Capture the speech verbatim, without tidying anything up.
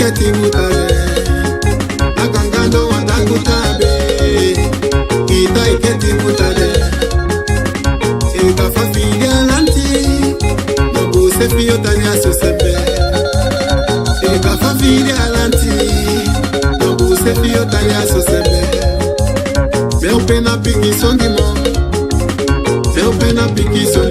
Keti mutade, a ganga no wanda gutabe. Ita e keti mutade. E ka fa fide alanti, no bu se fio tanya so sembe. E ka fa fide alanti, no bu se fio tanya so sembe. Meu pena piki sondimo, meu pena piki sondimo.